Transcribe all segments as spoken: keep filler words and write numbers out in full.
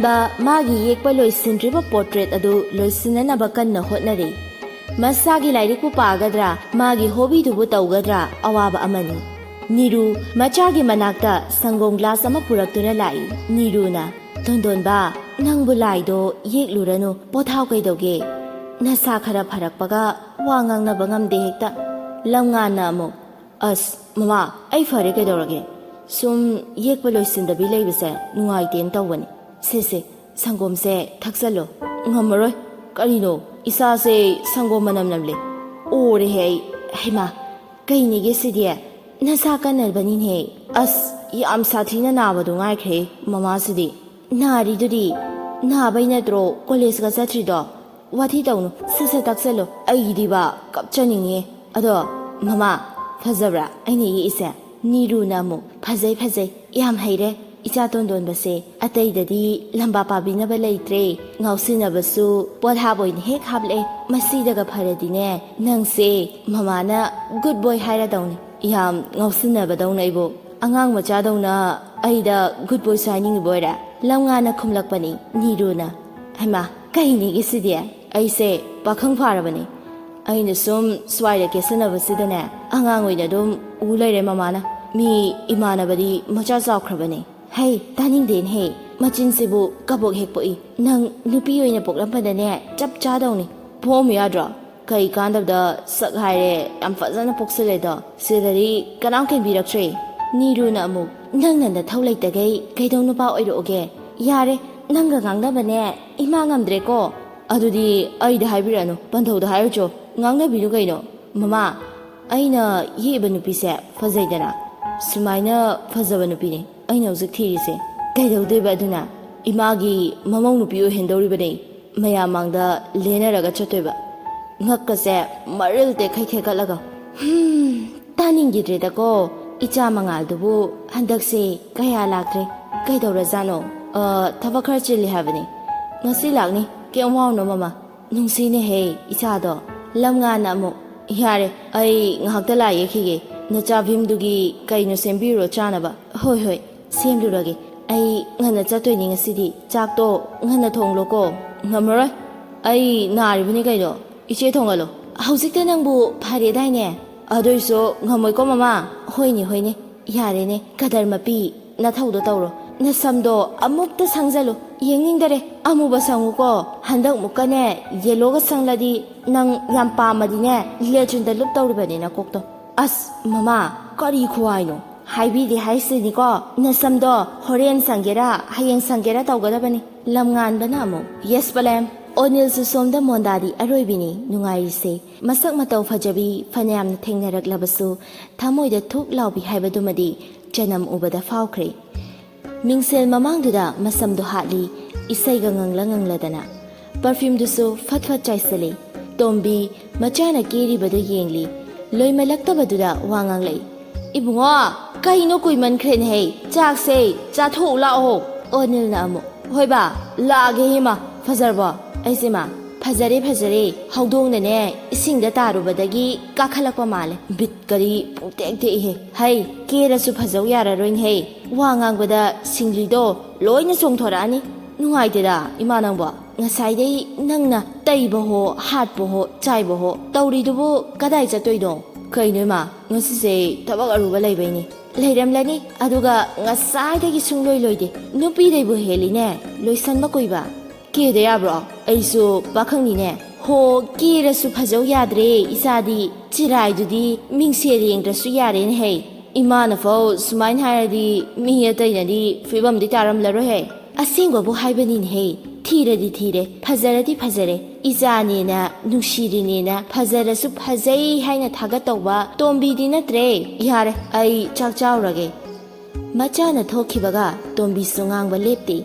ꯕ ꯃꯥꯒꯤ ꯌꯦꯛꯄ ꯂꯣꯏꯁꯤꯟꯗ꯭ꯔꯤꯕ ꯄꯣꯔꯇ꯭ꯔꯦꯠ ꯑꯗꯨ ꯂꯣꯏꯁꯤꯟꯅꯅꯕ ꯀꯟꯅ ꯍꯣꯠꯅꯔꯤ꯫ ꯃꯁꯥꯒꯤ ꯂꯥꯏꯔꯤꯛꯄꯨ ꯄꯥꯒꯗ꯭ꯔꯥ, ꯃꯥꯒꯤ ꯍꯣꯕꯤꯗꯨꯕꯨ ꯇꯧꯒꯗ꯭ꯔꯥ, ꯑꯋꯥꯕ ꯑꯃꯅꯤ꯫ ꯅꯤꯔꯨ ꯃꯆꯥꯒꯤ ꯃꯅꯥꯛꯇ ꯁꯪꯒꯣꯝ ꯒ꯭ꯂꯥꯁ ꯑꯃ ꯄꯨꯔꯛꯇꯨꯅ ꯂꯥꯛꯏ꯫ ꯅꯤꯔꯨꯅ, "ꯇꯣꯟꯗꯣꯟꯕ, ꯅꯪꯕꯨ ꯂꯥꯏꯗꯣ ꯌꯦꯛꯂꯨꯔꯅꯨ, ꯄꯣꯊꯥꯎ ꯀꯩꯗꯧꯒꯦ? ꯅꯁꯥ ꯈꯔ ꯐꯔꯛꯄꯒ ꯋꯥ ꯉꯥꯡꯅꯕ ꯉꯝꯗꯦ ꯍꯦꯛꯇ꯫" ꯂꯝꯉꯥꯟꯅ ꯑꯃꯨꯛ, "ꯑꯁ, ꯃꯃꯥ, ꯑꯩ ꯐꯔꯦ ꯀꯩꯗꯧꯔꯒꯦ? ꯁꯨꯝ ꯌꯦꯛꯄ ꯂꯣꯏꯁꯤꯟꯗꯕꯤ ꯂꯩꯕꯁꯦ ꯅꯨꯡꯉꯥꯏꯇꯦꯅ ꯇꯧꯕꯅꯤ꯫ ꯁꯦ, ꯁꯦ, ꯁꯪꯒꯣꯝꯁꯦ ꯊꯛꯆꯜꯂꯣ꯫" "ꯉꯝꯃꯔꯣꯏ꯫ ꯀꯔꯤꯅꯣ? ꯏꯁꯥꯁꯦ ꯁꯪꯒꯣꯝ ꯃꯅꯝ ꯅꯝꯂꯦ꯫ ꯑꯣꯔꯦꯍꯦ ꯑꯩ꯫ ꯍꯩꯃꯥ, ꯀꯩꯅꯦꯒꯦ ꯁꯤꯗꯤ? ꯅꯁꯥ ꯀꯟꯅꯕꯅꯤꯅꯦ꯫" "ꯑꯁ, ꯌꯥꯝ ꯁꯥꯊꯤꯅ ꯅꯥꯕꯗꯣ ꯉꯥꯏꯈ꯭ꯔꯦ ꯃꯃꯥꯁꯤꯗꯤ꯫" "ꯅꯥꯔꯤꯗꯨꯗꯤ? ꯅꯥꯕꯩ ꯅꯠꯇ꯭ꯔꯣ ꯀꯣꯂꯦꯖꯀ ꯆꯠꯇ꯭ꯔꯤꯗꯣ? ꯋꯥꯊꯤ ꯇꯧꯅꯨ, ꯁꯠ ꯁꯠ ꯊꯛꯆꯜꯂꯣ꯫" "ꯑꯩꯗꯤꯕ ꯀꯞꯆꯅꯤꯡꯉꯦ꯫ ꯑꯗꯣ ꯃꯃꯥ, ꯐꯖꯕ꯭ꯔꯥ ꯑꯩꯅ ꯌꯦꯛꯏꯁꯦ?" ꯅꯤꯔꯨꯅ ꯑꯃꯨꯛ, "ꯐꯖꯩ, ꯐꯖꯩ, ꯌꯥꯝ ꯍꯩꯔꯦ ꯏꯆꯥ ꯇꯣꯟꯗꯣꯟꯕꯁꯦ꯫ ꯑꯇꯩꯗꯗꯤ ꯂꯝꯕꯥ ꯄꯥꯕꯤꯅꯕ ꯂꯩꯇ꯭ꯔꯦ, ꯉꯥꯎꯁꯤꯟꯅꯕꯁꯨ ꯄꯣꯠꯍꯥꯞ ꯑꯣꯏꯅ ꯍꯦꯛ ꯍꯥꯞꯂꯛꯑꯦ꯫ ꯃꯁꯤꯗꯒ ꯐꯔꯗꯤꯅꯦ, ꯅꯪꯁꯦ ꯃꯃꯥꯅ ꯒꯨꯗ ꯕꯣꯏ ꯍꯥꯏꯔꯗꯧꯅꯤ꯫" "ꯌꯥꯝ ꯉꯥꯎꯁꯤꯟꯅꯕꯗꯧꯅ ꯑꯩꯕꯨ, ꯑꯉꯥꯡ ꯃꯆꯥꯗꯧꯅ ꯑꯩꯗ ꯒꯨꯗ ꯕꯣꯏꯁꯨ ꯍꯥꯏꯅꯤꯡꯉꯤꯕ ꯑꯣꯏꯔꯦ?" ꯂꯝꯉꯥꯟꯅ ꯈꯨꯝꯂꯛꯄꯅꯤ꯫ ꯅꯤꯔꯨꯅ, "ꯍꯩꯃꯥ, ꯀꯩꯅꯦꯒꯦ ꯁꯤꯗꯤ? ꯑꯩꯁꯦ ꯄꯥꯈꯪ ꯐꯥꯔꯕꯅꯤ꯫ ꯑꯩꯅ ꯁꯨꯝ ꯁ꯭ꯋꯥꯏꯗ ꯀꯦꯁꯟꯅꯕꯁꯤꯗꯅꯦ, ꯑꯉꯥꯡ ꯑꯣꯏꯅ ꯑꯗꯨꯝ ꯎ ꯂꯩꯔꯦ ꯃꯃꯥꯅ꯫ ꯃꯤ ꯏꯃꯥꯟꯅꯕꯗꯤ ꯃꯆꯥ ꯆꯥꯎꯈ꯭ꯔꯕꯅꯤ꯫" "ꯍꯩ, ꯇꯥꯅꯤꯡꯗꯦꯅꯦꯍꯦ, ꯃꯆꯤꯟꯁꯤꯕꯨ ꯀꯕꯣꯛ ꯍꯦꯛ ꯄꯣꯛꯏ꯫ ꯅꯪ ꯅꯨꯄꯤ ꯑꯣꯏꯅ ꯄꯣꯛꯂꯝꯕꯗꯅꯦ, ꯆꯞ ꯆꯥꯗꯧꯅꯤ꯫ ꯄꯣꯛꯑꯝꯃꯨ ꯌꯥꯗ꯭ꯔꯣ? ꯀꯩ ꯀꯥꯟꯗꯕꯗ ꯁꯛ ꯍꯥꯏꯔꯦ ꯌꯥꯝ ꯐꯖꯅ ꯄꯣꯛꯁꯜꯂꯦꯗꯣ꯫ ꯁꯤꯗꯗꯤ ꯀꯅꯥꯝ ꯀꯦꯟꯕꯤꯔꯛꯇ꯭ꯔꯦ꯫" ꯅꯤꯔꯨꯅ ꯑꯃꯨꯛ, "ꯅꯪꯅ ꯅꯊꯧ ꯂꯩꯇꯈꯩ ꯀꯩꯗꯧ ꯅꯨꯄꯥ ꯑꯣꯏꯔꯛꯎꯒꯦ? ꯌꯥꯔꯦ, ꯅꯪꯒ ꯉꯥꯡꯅꯕꯅꯦ ꯏꯃꯥ ꯉꯝꯗ꯭ꯔꯦꯀꯣ꯫" "ꯑꯗꯨꯗꯤ ꯑꯩꯗ ꯍꯥꯏꯕꯤꯔꯛꯑꯅꯨ, ꯄꯟꯊꯧꯗ ꯍꯥꯏꯔꯨꯆꯣ꯫ ꯉꯥꯡꯅꯕꯤꯅꯨ ꯀꯩꯅꯣ꯫" "ꯃꯃꯥ, ꯑꯩꯅ ꯌꯦꯛꯏꯕ ꯅꯨꯄꯤꯁꯦ ꯐꯖꯩꯗꯅ? ꯁꯨꯃꯥꯏꯅ ꯐꯖꯕ ꯅꯨꯄꯤꯅꯦ ꯑꯩꯅ ꯍꯧꯖꯤꯛ ꯊꯤꯔꯤꯁꯦ꯫" "ꯀꯩꯗꯧꯗꯣꯏꯕ ꯑꯗꯨꯅ? ꯏꯃꯥꯒꯤ ꯃꯃꯧ ꯅꯨꯄꯤ ꯑꯣꯏꯍꯟꯗꯧꯔꯤꯕꯅꯦ꯫ ꯃꯌꯥꯝ ꯃꯥꯡꯗ ꯂꯦꯟꯅꯔꯒ ꯆꯠꯇꯣꯏꯕ꯫" ꯉꯛꯀꯁꯦ ꯃꯔꯤꯜ ꯇꯦꯛꯈꯩ ꯊꯦꯛꯀꯠꯂꯒ, "ꯍꯝ, ꯇꯥꯅꯤꯡꯈꯤꯗ꯭ꯔꯦꯗꯀꯣ, ꯏꯆꯥ ꯃꯉꯥꯜꯗꯨꯕꯨ ꯍꯟꯗꯛꯁꯦ ꯀꯌꯥ ꯂꯥꯛꯇ꯭ꯔꯦ꯫ ꯀꯩꯗꯧꯔꯖꯥꯠꯅꯣ? ꯑ, ꯊꯕꯛ ꯈꯔ ꯆꯤꯜꯂꯤ ꯍꯥꯏꯕꯅꯤ꯫ ꯉꯁꯤ ꯂꯥꯛꯅꯤ, ꯀꯩꯝ ꯋꯥꯎꯅꯣ ꯃꯃꯥ꯫ ꯅꯨꯡꯁꯤꯅꯦꯍꯦ ꯏꯆꯥꯗꯣ꯫" ꯂꯝꯉꯥꯟꯅ ꯑꯃꯨꯛ, "ꯌꯥꯔꯦ, ꯑꯩ ꯉꯥꯏꯍꯥꯛꯇ ꯂꯥꯏ ꯌꯦꯛꯈꯤꯒꯦ꯫ ꯅꯆꯥ ꯚꯤꯝꯗꯨꯒꯤ ꯀꯩꯅꯣ ꯁꯦꯝꯕꯤꯔꯨꯔꯣ ꯆꯥꯅꯕ꯫" "ꯍꯣꯏ, ꯍꯣꯏ, ꯁꯦꯝꯂꯨꯔꯒꯦ꯫ ꯑꯩ ꯉꯟꯅ ꯆꯠꯇꯣꯏꯅꯤ ꯉꯁꯤꯗꯤ꯫ ꯆꯥꯛꯇꯣ ꯉꯟꯅ ꯊꯣꯡꯂꯣꯀꯣ꯫ ꯉꯝꯃꯔꯣꯏ꯫ ꯑꯩ ꯅꯥꯔꯤꯕꯅꯤ ꯀꯩꯅꯣ꯫ ꯏꯆꯦ ꯊꯣꯡꯍꯜꯂꯣ꯫ ꯍꯧꯖꯤꯛꯇ ꯅꯪꯕꯨ ꯐꯔꯦꯗꯥꯏꯅꯦ? ꯑꯗꯨꯏꯁꯨ ꯉꯝꯃꯣꯏꯀꯣ ꯃꯃꯥ꯫ ꯍꯣꯏꯅꯦ, ꯍꯣꯏꯅꯦ꯫ ꯌꯥꯔꯦꯅꯦ, ꯀꯗꯔ ꯃꯄꯤ꯫ ꯅꯊꯧꯗꯣ ꯇꯧꯔꯣ꯫ ꯅꯁꯝꯗꯣ ꯑꯃꯨꯛꯇ ꯁꯪꯖꯜꯂꯨ꯫ ꯌꯦꯡꯅꯤꯡꯗꯔꯦ꯫ ꯑꯃꯨꯕ ꯁꯪꯉꯨꯀꯣ꯫ ꯍꯟꯗꯛꯃꯨꯛꯀꯅꯦ ꯌꯦꯂꯣꯒ ꯁꯪꯂꯗꯤ ꯅꯪ ꯌꯥꯝ ꯄꯥꯝꯃꯗꯤꯅꯦ ꯂꯦꯇ꯭ꯔꯤꯟꯗ ꯂꯨꯞ ꯇꯧꯔꯤꯕꯅꯤ ꯅꯀꯣꯛꯇꯣ꯫ ꯑꯁ ꯃꯃꯥ, ꯀꯔꯤ ꯈꯨꯍꯥꯏꯅꯣ? ꯍꯥꯏꯕꯤꯗꯦ ꯍꯥꯏꯁꯤꯅꯤꯀꯣ꯫ ꯅꯁꯝꯗꯣ ꯍꯣꯔꯦꯟ ꯁꯪꯒꯦꯔꯥ ꯍꯌꯦꯡ ꯁꯪꯒꯦꯔꯥ ꯇꯧꯒꯗꯕꯅꯤ꯫ ꯂꯝꯉꯥꯟꯕꯅ ꯑꯃꯨꯛ, "ꯌꯦꯁ ꯄꯂꯦꯝ"꯫ ꯑꯣꯅꯤꯜꯁꯨ ꯁꯣꯝꯗ ꯃꯣꯟꯗꯥꯗꯤ ꯑꯔꯣꯏꯕꯤꯅꯤ ꯅꯨꯡꯉꯥꯏꯔꯤꯁꯦ꯫ ꯃꯁꯛ ꯃꯇꯧ ꯐꯖꯕꯤ ꯐꯅꯌꯥꯝꯅ ꯊꯦꯡꯅꯔꯛꯂꯕꯁꯨ ꯊꯃꯣꯏꯗ ꯊꯨꯛ ꯂꯥꯎꯕꯤ ꯍꯥꯏꯕꯗꯨꯃꯗꯤ ꯆꯅꯝ ꯎꯕꯗ ꯐꯥꯎꯈ꯭ꯔꯦ꯫ ꯃꯤꯡꯁꯦꯜ ꯃꯃꯥꯡꯗꯨꯗ ꯃꯁꯝꯗꯣ ꯍꯥꯠꯂꯤ, ꯏꯁꯩꯒ ꯉꯪꯂ ꯉꯪꯂꯗꯅ꯫ ꯄꯔꯐ꯭ꯌꯨꯝꯗꯨꯁꯨ ꯐꯠ ꯐꯠ ꯆꯥꯏꯁꯤꯜꯂꯤ꯫ ꯇꯣꯝꯕꯤ ꯃꯆꯥꯅ ꯀꯦꯔꯤꯕꯗꯨ ꯌꯦꯡꯂꯤ꯫ ꯂꯣꯏꯃꯜꯂꯛꯇꯕꯗꯨꯗ ꯋꯥ ꯉꯥꯡꯂꯛꯏ, "ꯏꯕꯨꯡꯉꯣ, ꯀꯩꯅꯣ ꯀꯨꯏꯃꯟꯈ꯭ꯔꯦꯅꯦꯍꯦ? ꯆꯥꯛꯁꯦ ꯆꯥꯊꯣꯛꯎ ꯂꯥꯛꯑꯣ"꯫ ꯑꯣꯅꯤꯜꯅ ꯑꯃꯨꯛ, "ꯍꯣꯏ ꯕꯥ, ꯂꯥꯛꯑꯒꯦ ꯏꯃꯥ꯫ ꯐꯖꯔꯕꯣ?" ꯑꯩꯁꯦ, "ꯏꯃꯥ, ꯐꯖꯔꯦ, ꯐꯖꯔꯦ꯫ ꯍꯧꯗꯣꯡꯅꯅꯦ ꯏꯁꯤꯡꯗ ꯇꯥꯔꯨꯕꯗꯒꯤ ꯀꯥꯈꯠꯂꯛꯄ ꯃꯥꯜꯂꯦ꯫ ꯕꯤꯠꯀꯗꯤ ꯄꯨꯡꯇꯦꯛ ꯇꯦꯛꯏꯍꯦ꯫ ꯍꯩ, ꯀꯦꯔꯁꯨ ꯐꯖꯧ ꯌꯥꯔꯔꯣꯏꯅꯦꯍꯦ꯫ ꯋꯥ ꯉꯥꯡꯕꯗ ꯁꯤꯡꯂꯤꯗꯣ ꯂꯣꯏꯅ ꯆꯣꯡꯊꯣꯔꯛꯑꯅꯤ꯫ ꯅꯨꯡꯉꯥꯏꯇꯦꯗ ꯏꯃꯥ ꯅꯪꯕꯣ꯫ ꯉꯁꯥꯏꯗꯩ ꯅꯪꯅ ꯇꯩꯕꯍꯣ, ꯍꯥꯠꯄꯍꯣ, ꯆꯥꯏꯕꯍꯣ ꯇꯧꯔꯤꯗꯨꯕꯨ ꯀꯗꯥꯏ ꯆꯠꯇꯣꯏꯅꯣ?" "ꯀꯩꯅꯣ ꯏꯃꯥ, ꯉꯁꯤꯁꯦ ꯊꯕꯛ ꯑꯔꯨꯕ ꯂꯩꯕꯩꯅꯤ"꯫ "ꯂꯩꯔꯝꯂꯅꯤ, ꯑꯗꯨꯒ ꯉꯁꯥꯏꯗꯒꯤ ꯁꯨꯡꯂꯣꯏ ꯂꯣꯏꯗꯦ꯫ ꯅꯨꯄꯤꯗꯩꯕꯨ ꯍꯦꯜꯂꯤꯅꯦ ꯂꯣꯏꯁꯟꯕ ꯀꯨꯏꯕ꯫ ꯀꯦꯗ ꯌꯥꯕ꯭ꯔꯣ? ꯑꯩꯁꯨ ꯄꯥꯈꯪꯅꯤꯅꯦ꯫ ꯍꯣ, ꯀꯦꯔꯁꯨ ꯐꯖꯧ ꯌꯥꯗ꯭ꯔꯦ ꯏꯆꯥꯗꯤ꯫ ꯆꯤꯔꯥꯏꯗꯨꯗꯤ ꯃꯤꯡꯁꯦꯜ ꯌꯦꯡꯗ꯭ꯔꯁꯨ ꯌꯥꯔꯦꯅꯦꯍꯦ꯫ ꯏꯃꯥꯅ ꯐꯥꯎ ꯁꯨꯃꯥꯏꯅ ꯍꯥꯏꯔꯗꯤ ꯃꯤ ꯑꯇꯩꯅꯗꯤ ꯐꯤꯕꯝꯗꯤ ꯇꯥꯔꯝꯂꯔꯣꯏꯍꯦ꯫ ꯑꯁꯦꯡꯕꯕꯨ ꯍꯥꯏꯕꯅꯤꯅꯦꯍꯦ꯫ ꯊꯤꯔꯗꯤ ꯊꯤꯔꯦ, ꯐꯖꯔꯗꯤ ꯐꯖꯔꯦ꯫ ꯏꯆꯥꯅꯦꯅ, ꯅꯨꯡꯁꯤꯔꯤꯅꯦꯅ ꯐꯖꯔꯁꯨ ꯐꯖꯩ ꯍꯥꯏꯅ ꯊꯥꯒꯠꯇꯧꯕ ꯇꯣꯝꯕꯤꯗꯤ ꯅꯠꯇ꯭ꯔꯦ꯫ ꯌꯥꯔꯦ, ꯑꯩ ꯆꯥꯛ ꯆꯥꯎꯔꯒꯦ"꯫ ꯃꯆꯥꯅ ꯊꯣꯛꯈꯤꯕꯒ ꯇꯣꯝꯕꯤꯁꯨ ꯉꯥꯡꯕ ꯂꯦꯞꯇꯦ꯫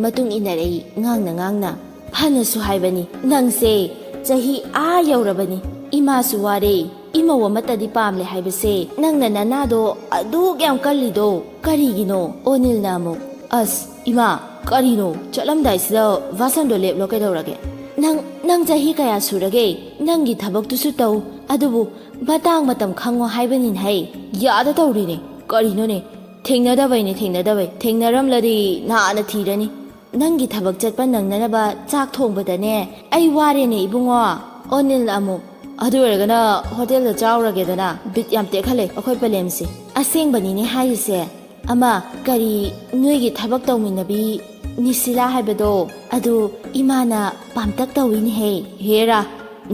ꯃꯇꯨꯡ ꯏꯟꯅꯔꯛꯏ ꯉꯥꯡꯅ ꯉꯥꯡꯅ꯫ "ꯐꯅꯁꯨ ꯍꯥꯏꯕꯅꯤ, ꯅꯪꯁꯦ ꯆꯍꯤ ꯑꯥ ꯌꯧꯔꯕꯅꯤ꯫ ꯏꯃꯥꯁꯨ ꯋꯥꯔꯦ, ꯏꯃꯧ ꯑꯃꯠꯇꯗꯤ ꯄꯥꯝꯂꯦ ꯍꯥꯏꯕꯁꯦ ꯅꯪꯅ ꯅꯅꯥꯗꯣ ꯑꯗꯨꯛ ꯌꯥꯝ ꯀꯜꯂꯤꯗꯣ ꯀꯔꯤꯒꯤꯅꯣ?" ꯑꯣꯅꯤꯜꯅ ꯑꯃꯨꯛ, "ꯑꯁ ꯏꯃꯥ, ꯀꯔꯤꯅꯣ? ꯆꯠꯂꯝꯗꯥꯏꯁꯤꯗ ꯚꯥꯁꯟꯗꯣ ꯂꯦꯞꯂꯣ ꯀꯩꯗꯧꯔꯒꯦ? ꯅꯪ, ꯅꯪ ꯆꯍꯤ ꯀꯌꯥ ꯁꯨꯔꯒꯦ? ꯅꯪꯒꯤ ꯊꯕꯛꯇꯨꯁꯨ ꯇꯧ, ꯑꯗꯨꯕꯨ ꯃꯇꯥꯡ ꯃꯇꯝ ꯈꯪꯉꯣ ꯍꯥꯏꯕꯅꯤꯅꯦꯍꯦ꯫ ꯌꯥꯗ ꯇꯧꯔꯤꯅꯦ꯫ ꯀꯔꯤꯅꯣꯅꯦ? "ꯊꯦꯡꯅꯗꯕꯩꯅꯦ, ꯊꯦꯡꯅꯗꯕꯩ꯫ ꯊꯦꯡꯅꯔꯝꯂꯗꯤ ꯅꯍꯥꯟꯅ ꯊꯤꯔꯅꯤ꯫ ꯅꯪꯒꯤ ꯊꯕꯛ ꯆꯠꯄ ꯅꯪꯅꯅꯕ ꯆꯥꯛ ꯊꯣꯡꯕꯗꯅꯦ ꯑꯩ ꯋꯥꯔꯦꯅꯦ ꯏꯕꯨꯡꯉꯣ꯫" ꯑꯣꯅꯤꯜꯅ ꯑꯃꯨꯛ, "ꯑꯗꯨ ꯑꯣꯏꯔꯒꯅ ꯍꯣꯇꯦꯜꯗ ꯆꯥꯎꯔꯒꯦꯗꯅ꯫ ꯕꯤꯠ ꯌꯥꯝ ꯇꯦꯛꯍꯜꯂꯦ ꯑꯩꯈꯣꯏ ꯄꯂꯦꯝꯁꯦ꯫" "ꯑꯁꯦꯡꯕꯅꯤꯅꯦ ꯍꯥꯏꯔꯤꯁꯦ꯫ ꯑꯃ, ꯀꯔꯤ, ꯅꯣꯏꯒꯤ ꯊꯕꯛ ꯇꯧꯃꯤꯟꯅꯕꯤ ꯅꯤꯁꯤꯂꯥ ꯍꯥꯏꯕꯗꯣ, ꯑꯗꯨ ꯏꯃꯥꯅ ꯄꯥꯝꯇꯛ ꯇꯧꯏꯅꯦꯍꯦ꯫" "ꯍꯦꯔꯥ,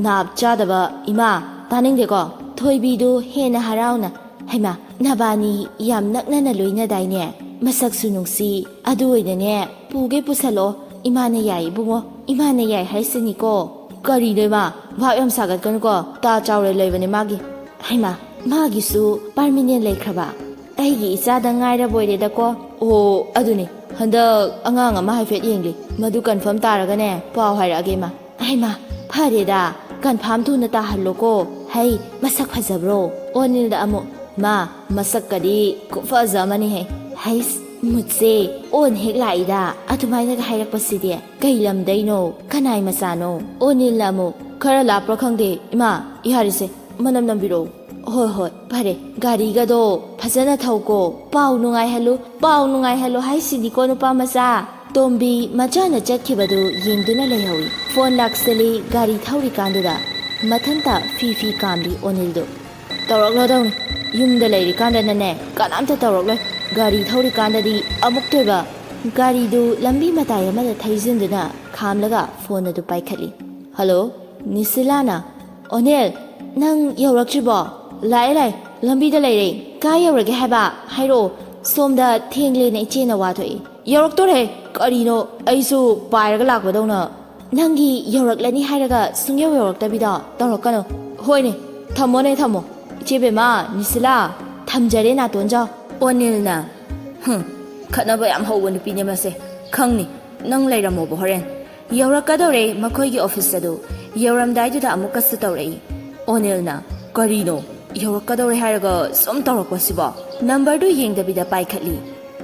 ꯅꯥꯞ ꯆꯥꯗꯕ ꯏꯃꯥ, ꯇꯥꯅꯤꯡꯗꯦꯀꯣ꯫" ꯊꯣꯏꯕꯤꯗꯨ ꯍꯦꯟꯅ ꯍꯔꯥꯎꯅ, "ꯍꯩꯃꯥ, ꯅꯕꯥꯅꯤ ꯌꯥꯝ ꯅꯛꯅꯅ ꯂꯣꯏꯅꯗꯥꯏꯅꯦ? ꯃꯁꯛꯁꯨ ꯅꯨꯡꯁꯤ꯫ ꯑꯗꯨ ꯑꯣꯏꯅꯅꯦ ꯄꯨꯒꯦ ꯄꯨꯁꯜꯂꯣ꯫ ꯏꯃꯥꯅ ꯌꯥꯏ ꯏꯕꯨꯡꯉꯣ, ꯏꯃꯥꯅ ꯌꯥꯏ ꯍꯥꯏꯁꯤꯅꯤꯀꯣ꯫" "ꯀꯔꯤꯅꯣ ꯏꯃꯥ, ꯚꯥꯞ ꯌꯥꯝ ꯁꯥꯒꯠꯀꯅꯨꯀꯣ꯫ ꯇꯥ ꯆꯥꯎꯔ ꯂꯩꯕꯅꯦ ꯃꯥꯒꯤ꯫" "ꯍꯩꯃꯥ, ꯃꯥꯒꯤꯁꯨ ꯄꯥꯔꯃꯤꯅꯦꯟ ꯂꯩꯈ꯭ꯔꯕ? ꯑꯩꯒꯤ ꯏꯆꯥꯗ ꯉꯥꯏꯔꯕꯣꯏꯔꯦꯗꯀꯣ꯫" "ꯑꯣ, ꯑꯗꯨꯅꯤ꯫ ꯍꯟꯗꯛ ꯑꯉꯥꯡ ꯑꯃ ꯍꯥꯏꯐꯦꯠ ꯌꯦꯡꯂꯤ꯫ ꯃꯗꯨ ꯀꯟꯐꯥꯔꯝ ꯇꯥꯔꯒꯅꯦ ꯄꯥꯎ ꯍꯥꯏꯔꯛꯑꯒꯦ ꯏꯃꯥ꯫" "ꯍꯩꯃꯥ, ꯐꯔꯦꯗ, ꯀꯟꯐꯥꯔꯝ ꯊꯨꯅ ꯇꯥꯍꯜꯂꯣꯀꯣ꯫ ꯍꯩ, ꯃꯁꯛ ꯐꯖꯕ꯭ꯔꯣ?" ꯑꯣꯅꯤꯜꯗ ꯑꯃꯨꯛ, "ꯃꯥ, ꯃꯁꯛꯀꯗꯤ ꯈꯨꯐꯖ ꯑꯃꯅꯤꯍꯦ꯫" "ꯍꯩꯁ, ꯃꯨꯠꯁꯦ ꯑꯣꯟ ꯍꯦꯛ ꯂꯥꯛꯏꯗ, ꯑꯗꯨꯃꯥꯏꯅꯒ ꯍꯥꯏꯔꯛꯄꯁꯤꯗꯤ꯫ ꯀꯩ ꯂꯝꯗꯩꯅꯣ? ꯀꯅꯥꯏ ꯃꯆꯥꯅꯣ?" ꯑꯣꯅꯤꯜꯅ ꯑꯃꯨꯛ, "ꯈꯔ ꯂꯥꯞꯄ꯭ꯔꯥ ꯈꯪꯗꯦ ꯏꯃꯥ, ꯌꯥꯔꯤꯁꯦ, ꯃꯅꯝ ꯅꯝꯕꯤꯔꯛꯑꯣ꯫" "ꯍꯣꯏ, ꯍꯣꯏ, ꯐꯔꯦ꯫ ꯒꯥꯔꯤꯒꯗꯣ ꯐꯖꯅ ꯊꯧꯀꯣ꯫ ꯄꯥꯎ ꯅꯨꯡꯉꯥꯏꯍꯜꯂꯨ, ꯄꯥꯎ ꯅꯨꯡꯉꯥꯏꯍꯜꯂꯨ ꯍꯥꯏꯁꯤꯅꯤꯀꯣ, ꯅꯨꯄꯥ ꯃꯆꯥ꯫" ꯇꯣꯝꯕꯤ ꯃꯆꯥꯅ ꯆꯠꯈꯤꯕꯗꯨ ꯌꯦꯡꯗꯨꯅ ꯂꯩꯍꯧꯏ꯫ ꯐꯣꯟ ꯂꯥꯛꯁꯤꯜꯂꯤ ꯒꯥꯔꯤ ꯊꯧꯔꯤꯀꯥꯟꯗꯨꯗ꯫ ꯃꯊꯟꯇ ꯐꯤ ꯐꯤ ꯀꯥꯝꯂꯤ ꯑꯣꯅꯤꯜꯗꯨ꯫ "ꯇꯧꯔꯛꯂꯗꯧꯅꯤ꯫ ꯌꯨꯝꯗ ꯂꯩꯔꯤꯀꯥꯟꯗꯅꯅꯦ ꯀꯅꯥꯝꯇ ꯇꯧꯔꯛꯂꯣꯏ꯫ ꯒꯥꯔꯤ ꯊꯧꯔꯤꯀꯥꯟꯗꯗꯤ ꯑꯃꯨꯛꯇꯣꯏꯕ꯫" ꯒꯥꯔꯤꯗꯨ ꯂꯝꯕꯤ ꯃꯇꯥꯏ ꯑꯃꯗ ꯊꯩꯖꯤꯟꯗꯨꯅ ꯈꯥꯝꯂꯒ ꯐꯣꯟ ꯑꯗꯨ ꯄꯥꯏꯈꯠꯂꯤ꯫ "ꯍꯜꯂꯣ, ꯅꯤꯁꯤꯂꯥꯅ?" "ꯑꯣꯅꯤꯜ, ꯅꯪ ꯌꯧꯔꯛꯇ꯭ꯔꯤꯕꯣ?" "ꯂꯥꯛꯑꯦ, ꯂꯥꯛꯑꯦ, ꯂꯝꯕꯤꯗ ꯂꯩꯔꯦ꯫ ꯀꯥꯏ ꯌꯧꯔꯒꯦ ꯍꯥꯏꯕ? ꯍꯥꯏꯔꯛꯑꯣ꯫ ꯁꯣꯝꯗ ꯊꯦꯡꯂꯦꯅ ꯏꯆꯦꯅ ꯋꯥꯊꯣꯛꯏ꯫" "ꯌꯧꯔꯛꯇꯣꯔꯦ꯫ ꯀꯔꯤꯅꯣ, ꯑꯩꯁꯨ ꯄꯥꯏꯔꯒ ꯂꯥꯛꯄꯗꯧꯅ꯫" "ꯅꯪꯒꯤ ꯌꯧꯔꯛꯂꯅꯤ ꯍꯥꯏꯔꯒ ꯁꯨꯡꯌꯧ ꯌꯧꯔꯛꯇꯕꯤꯗꯣ ꯇꯧꯔꯛꯀꯅꯨ꯫" "ꯍꯣꯏꯅꯦ, ꯊꯝꯃꯣꯅꯦ, ꯊꯝꯃꯣ꯫ ꯏꯆꯦ ꯕꯦꯝꯃ, ꯅꯤꯁꯤꯂꯥ, ꯊꯝꯖꯔꯦ, ꯅꯥꯇꯣꯟꯖꯥꯎ꯫" ꯑꯣꯅꯤꯜꯅ, "ꯍꯨꯝ, ꯈꯠꯅꯕ ꯌꯥꯝ ꯍꯧꯕ ꯅꯨꯄꯤꯅꯦ ꯃꯁꯦ꯫ ꯈꯪꯅꯤ, ꯅꯪ ꯂꯩꯔꯝꯃꯣꯕ ꯍꯣꯔꯦꯟ꯫ ꯌꯧꯔꯛꯀꯗꯧꯔꯦ ꯃꯈꯣꯏꯒꯤ ꯑꯣꯐꯤꯁ ꯑꯗꯨ꯫" ꯌꯧꯔꯝꯗꯥꯏꯗꯨꯗ ꯑꯃꯨꯛꯀꯁꯨ ꯇꯧꯔꯛꯏ꯫ ꯑꯣꯅꯤꯜꯅ, "ꯀꯔꯤꯅꯣ? ꯌꯧꯔꯛꯀꯗꯧꯔꯦ ꯍꯥꯏꯔꯒ ꯁꯨꯝ ꯇꯧꯔꯛꯄꯁꯤꯕꯣ?" ꯅꯝꯕꯔꯗꯨ ꯌꯦꯡꯗꯕꯤꯗ ꯄꯥꯏꯈꯠꯂꯤ꯫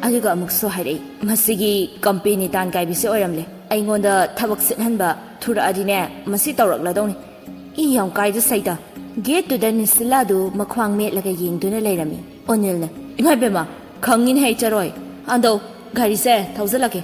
ꯑꯗꯨꯒ ꯑꯃꯨꯛꯁꯨ ꯍꯥꯏꯔꯛꯏ, "ꯃꯁꯤꯒꯤ ꯀꯝꯄꯦꯅꯤ ꯇꯥꯟ ꯀꯥꯏꯕꯤꯁꯦ ꯑꯣꯏꯔꯝꯂꯦ꯫ ꯑꯩꯉꯣꯟꯗ ꯊꯕꯛ ꯁꯤꯠꯍꯟꯕ ꯊꯨꯔꯛꯑꯗꯤꯅꯦ, ꯃꯁꯤ ꯇꯧꯔꯛꯂꯗꯧꯅꯤ꯫" ꯏ ꯌꯥꯝ ꯀꯥꯏꯗ ꯁꯩꯇ꯫ ꯒꯦꯠꯇꯨꯗ ꯅꯤꯁꯤꯂꯥꯗꯨ ꯃꯈ꯭ꯋꯥꯡ ꯃꯦꯠꯂꯒ ꯌꯦꯡꯗꯨꯅ ꯂꯩꯔꯝꯃꯤ꯫ ꯑꯣꯅꯤꯜꯅ, "ꯏꯃꯥ ꯏꯕꯦꯝꯃ, "ꯈꯪꯉꯤꯅꯦ ꯍꯦ, ꯆꯔꯣꯏ꯫ ꯑꯗꯣ ꯒꯥꯔꯤꯁꯦ ꯊꯧꯖꯤꯜꯂꯛꯀꯦ꯫"